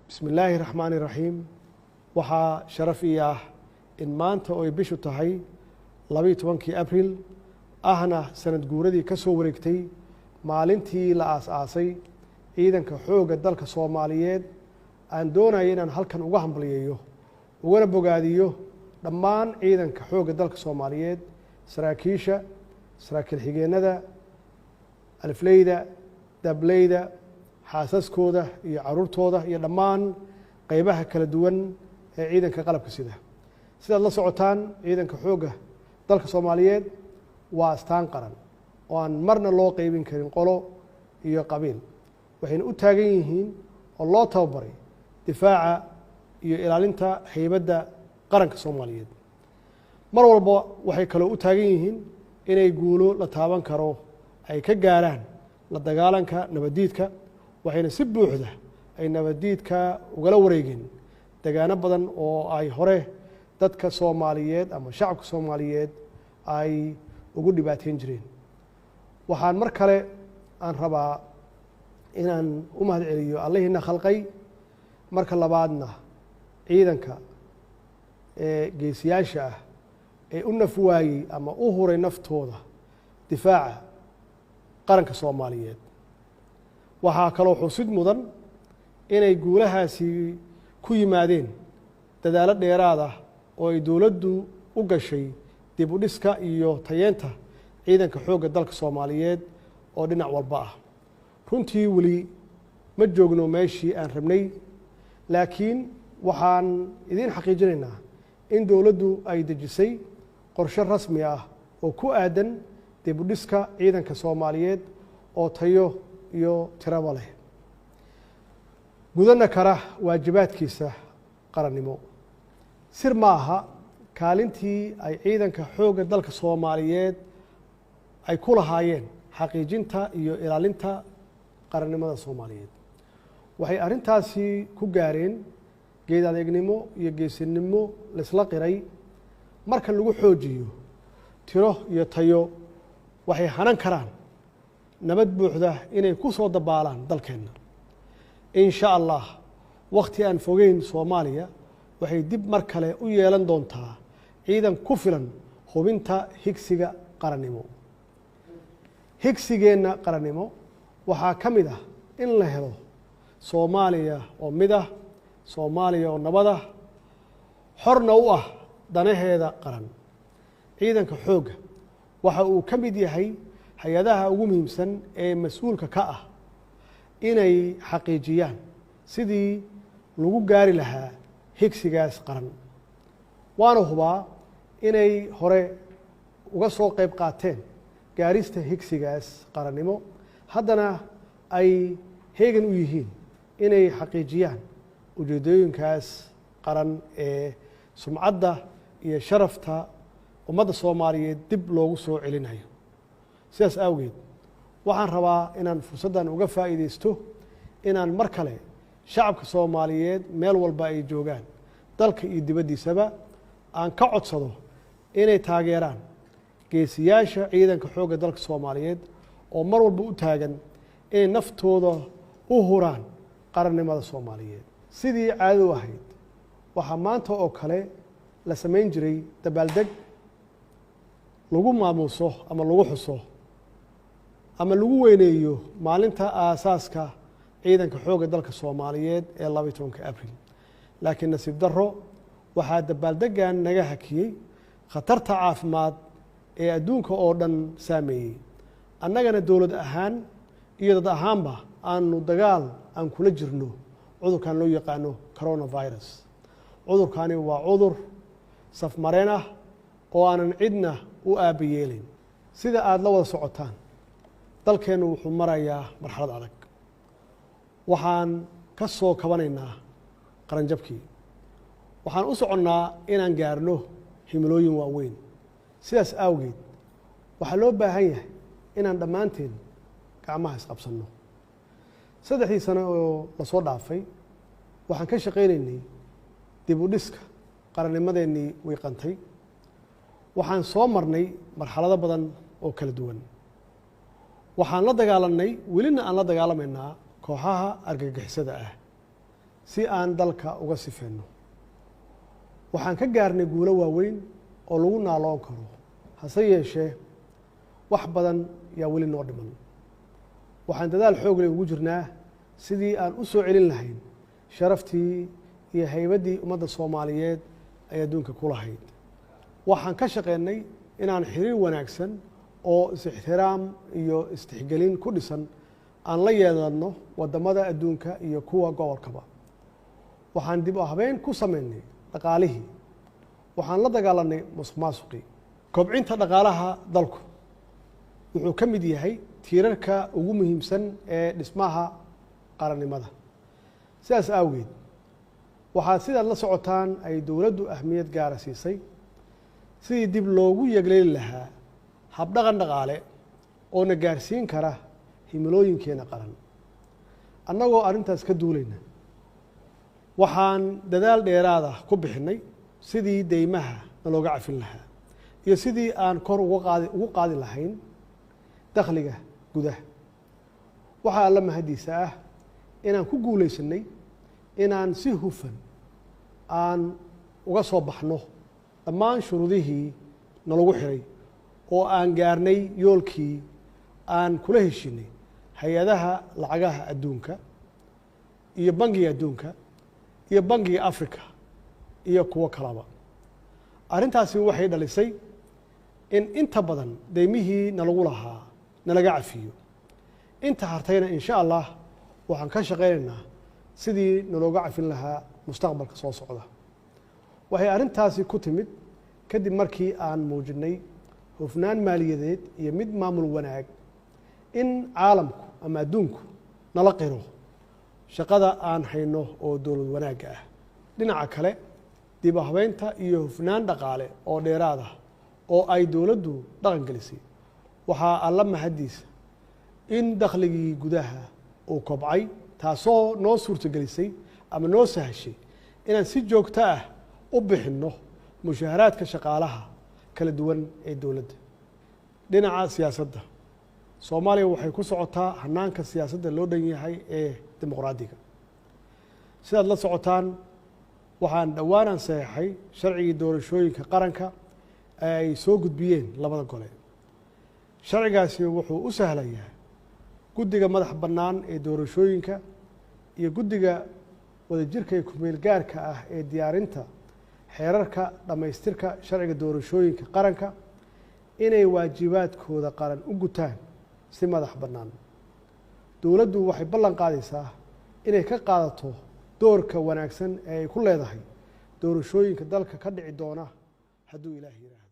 Bismi illaahi raxmaani raxiim. Waxaa sharaf ii ah in maanta oo ay bishu tahay 12-kii Abril, ahna sanad guuradii ka soo wareegtay maalintii la aas-aasay Ciidanka Xoogga Dalka Soomaaliyeed, aan doonaya inaan halkan uga hambalyeeyo ugana bogaadiyo dhammaan Ciidanka Xoogga Dalka Soomaaliyeed, saraakiisha, saraakiil xigeennada, alifleyda, dableyda, xaasaskooda iyo caruurtooda iyo dhammaan qeybaha kala duwan ee ciidanka qalabka sida. Sidaad la socotaan, Ciidanka Xoogga Dalka Soomaaliyeed waa astaan qaran oo aan marna loo qeybin karin qolo iyo qabiil, waxayna u taagan yihiin oo loo tababaray difaaca iyo ilaalinta haybadda qaranka Soomaaliyeed. Mar walba waxay kaloo u taagan yihiin inay guulo la taaban karo ay ka gaaraan la dagaalanka nabaddiidka, waxayna si buuxda ay nabaddiidka ugala wareegeen degaano badan oo ay hore dadka Soomaaliyeed ama shacabka Soomaaliyeed ay ugu dhibaateyn jireen. Waxaan mar kale aan rabaa inaan u mahad celiyo Allihiina khalqay, marka labaadna ciidanka ee geesiyaasha ah ee u naf waayey ama u huray naftooda difaaca qaranka Soomaaliyeed. Waxaa kaloo xusid mudan inay guulahaasi ku yimaadeen dadaalo dheeraad ah oo ay dowladdu u gashay dib u dhiska iyo tayeenta Ciidanka Xoogga Dalka Soomaaliyeed oo dhinac walba ah. Runtii weli ma joogno meeshii aan rabnay, laakiin waxaan idiin xaqiijinaynaa in dowladdu ay dejisay qorshe rasmi ah oo ku aadan dib u dhiska ciidanka Soomaaliyeed oo tayo iyo tiraba leh, gudana kara waajibaadkiisa qarannimo. Sir ma aha kaalintii ay Ciidanka Xoogga Dalka Soomaaliyeed ay ku lahaayeen xaqiijinta iyo ilaalinta qarannimada Soomaaliyeed. Waxay arrintaasi ku gaareen geed adeegnimo iyo geesinimo laisla qiray. Marka lagu xoojiyo tiro iyo tayo, waxay hanan karaan nabad buuxda inay ku soo dabaalaan dalkeenna, in sha Allah. Wakhti aan fogeyn, Soomaaliya waxay dib mar kale u yeelan doontaa ciidan ku filan hubinta higsiga qarannimo. Higsigeenna qarannimo waxaa ka mid ah in la helo Soomaaliya oo mid ah, Soomaaliya oo nabad ah, xorna u ah danaheeda qaran. Ciidanka Xoogga waxa uu ka mid yahay hay-adaha ugu muhiimsan ee mas-uulka ka ah inay xaqiijiyaan sidii lagu gaari lahaa higsigaas qaran, waana hubaa inay hore uga soo qayb qaateen gaarista higsigaas qarannimo, haddana ay heegan u yihiin inay xaqiijiyaan ujeedooyinkaas qaran ee sumcadda iyo sharafta ummadda Soomaaliyeed dib loogu soo celinayo. Sidaas awgeed, waxaan rabaa inaan fursaddan uga faa'iidaysto inaan mar kale shacabka Soomaaliyeed meel walba ay joogaan, dalka iyo dibaddiisaba, aan ka codsado inay taageeraan geesiyaasha Ciidanka Xoogga Dalka Soomaaliyeed oo mar walba u taagan inay naftooda u huraan qarannimada Soomaaliyeed. Sidii caadadu ahayd, waxaa maanta oo kale la samayn jiray dabaaldeg lagu maamuuso ama lagu xuso ama lagu weyneeyo maalinta aasaaska Ciidanka Xoogga Dalka Soomaaliyeed ee 12-ka Abril, laakiin nasiib darro waxaa dabaaldeggan naga hakiyey khatarta caafimaad ee adduunka oo dhan saameeyey, annagana dowlad ahaan iyo dad ahaanba aanu dagaal aan kula jirno cudurkan loo yaqaano coronavirus. Cudurkani waa cudur safmareen ah oo aanan cidna u aabba yeelin. Sida aada la wada socotaan, dalkeennu wuxuu marayaa marxalad adag. Waxaan ka soo kabanaynaa qaranjabkii, waxaan u soconnaa inaan gaarno himilooyin waaweyn. Sidaas awgeed, waxaa loo baahan yahay inaan dhammaanteen gacmaha isqabsanno. 3dii sano oo lasoo dhaafay waxaan ka shaqaynaynay dib u dhiska qarannimadeennii wiiqantay. Waxaan soo marnay marxalado badan oo kala duwan. Waxaan la dagaalanay, welina aan la dagaalamaynaa, kooxaha argagixisada ah. si aan dalka uga sifeyno. Waxaan ka gaarnay guulo waaweyn oo lagu naaloon karo, hase yeeshee wax badan yaa weli noo dhiman. Waxaan dadaal xoog leh ugu jirnaa sidii aan u soo celin lahayn sharaftii iyo haybaddii ummadda Soomaaliyeed ay adduunka ku lahayd. Waxaan ka shaqeynay inaan xiriir wanaagsan oo is-ixtiraam iyo istixgelin ku dhisan aan la yeelanno waddamada adduunka iyo kuwa gobolkaba. Waxaan dib u habeyn ku sameynay dhaqaalihii. Waxaan la dagaalanay musuq maasuqii. Kobcinta dhaqaalaha dalku wuxuu ka mid yahay tiirarka ugu muhiimsan ee dhismaha qarannimada. Sidaas awgeed waxaa sidaad la socotaan ay dowladdu ahmiyad gaara siisay sidii dib loogu yegleeli lahaa habdhaqan dhaqaale oo na gaarsiin kara himilooyinkeena qaran. Annagoo arrintaas ka duulayna, waxaan dadaal dheeraada ku bixinnay sidii deymaha nalooga cafin lahaa iyo sidii aan kor ugu qaadi lahayn dakhliga gudaha. Waxaa alla mahadiisa ah inaan ku guulaysanay inaan si hufan aan uga soo baxno dhammaan shuruudihii nalagu xiray oo aan gaarnay yoolkii aan kula heshinay hay-adaha lacagaha adduunka iyo bangiga adduunka iyo bangiga Africa iyo kuwo kalaba. Arrintaasi waxay dhalisay in inta badan deymihii nalagu lahaa nalaga cafiyo. Inta hartayna insha Allah waxaan ka shaqeynaynaa sidii nalooga cafin lahaa mustaqbalka soo socda. Waxay arrintaasi ku timid kadib markii aan muujinnay hufnaan maaliyadeed iyo mid maamul wanaag in caalamku ama adduunku nala qiro shaqada aan hayno oo dowlad wanaagga ah. Dhinaca kale, dib u habeynta iyo hufnaan dhaqaale oo dheeraad ah oo ay dowladdu dhaqan gelisay, waxaa alla mahadiisa in dakhligii gudaha uu kobcay, taasoo noo suurtogelisay ama noo sahashay inaan si joogto ah u bixinno mushaharaadka shaqaalaha kala duwan ee dowladda. Dhinaca siyaasadda, Soomaaliya waxay ku socotaa hanaanka siyaasadda loo dhan yahay ee dimuqraadiga. Sidaad la socotaan, waxaan dhowaan aan saxeexay sharcigii doorashooyinka qaranka ee ay soo gudbiyeen labada gole. Sharcigaasi wuxuu u sahlayaa guddiga madax bannaan ee doorashooyinka iyo guddiga wadajirka ee kumeel gaarka ah ee diyaarinta xeerarka dhammaystirka sharciga doorashooyinka qaranka inay waajibaadkooda qaran u gutaan si madax bannaan. Dowladdu waxay ballan qaadaysaa inay ka qaadato doorka wanaagsan ee ay ku leedahay doorashooyinka dalka ka dhici doona hadduu Ilaah yidhaahdo.